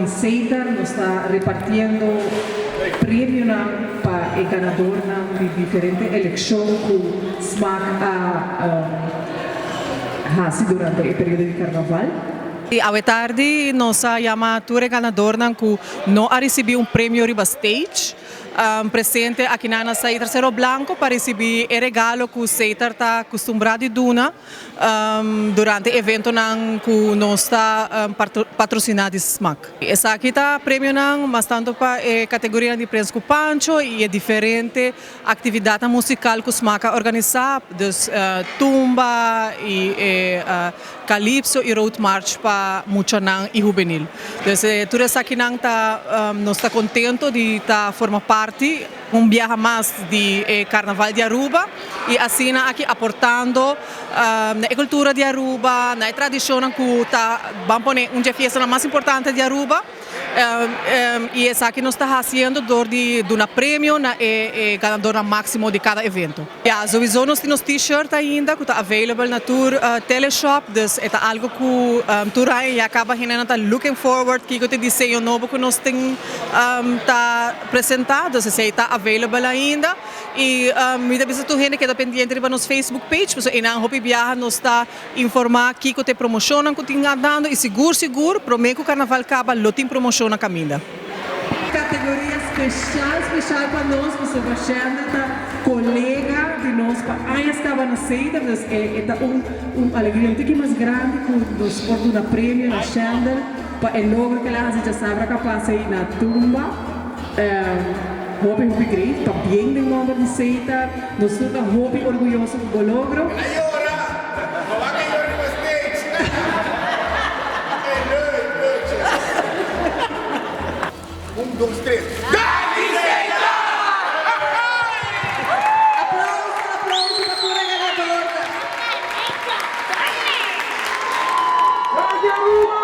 di Setar nos ta repartiendo premionan pa e ganadornan di diferente elekshon ku Smaak a hasi durante e periodo di Karnaval. Awe tardi nos a yama tur e ganadornan ku no a risibí un premio riba stage presente akinan na Setar Cerro Blanco pa risibí e regalo ku Setar ta kustumbrá di duna. Durante eventonan ku nos ta patrosiná di smak. Esaki ta premionan mas tantu pa e kategorianan di Prens ku Pancho i e diferente aktividatnan musikal ku smak a organisá, dus tumba i e kalipso i road march pa muchanan i hubenil. Dus tur esakinan ta nos ta kontento di ta forma parti. Un biaha mas di e Carnaval di Aruba y asina aki aportando na e cultura di Aruba, na e tradicionnan cu ta ban pone un dje fiestanan mas importante di Aruba y esaki nos ta haciendo door di duna premio na e ganadornan maximo di cada evento. Ya, souiso nos tin nos t-shirt ainda cu ta available na tur teleshop, dus e ta algo cu tur aña ya caba hendenan ta looking forward kico ta e diseño nobo cu nos tin ta presenta, dus esey ta available ainda. Y mi ta bisa tur hende keda pendiente riba nos Facebook page pasobra eynan hopi biaha nos ta informa kico ta e promocionnan cu tin andando y sigur sigur prome cu carnaval caba lo tin promocion na caminda. Categoria special special pa nos pasobra Shandel ta colega di nos pa añas caba na Ceder dus e ta un un alegria un tiki mas grandi cu nos por duna premio na Shandel pa e logro cu el a haci djasabra ca pasa ey na Tumba. Hopi hopi great pabien den nomber di Ceder nos tur ta hopi orguyoso cu bo logro. El a yora, ma wak a yora riba stage. E leuk, leuk. Un, dos, tres. Danki Señor! Aplauso, aplauso pa tur e ganadornan. Danki Aruba!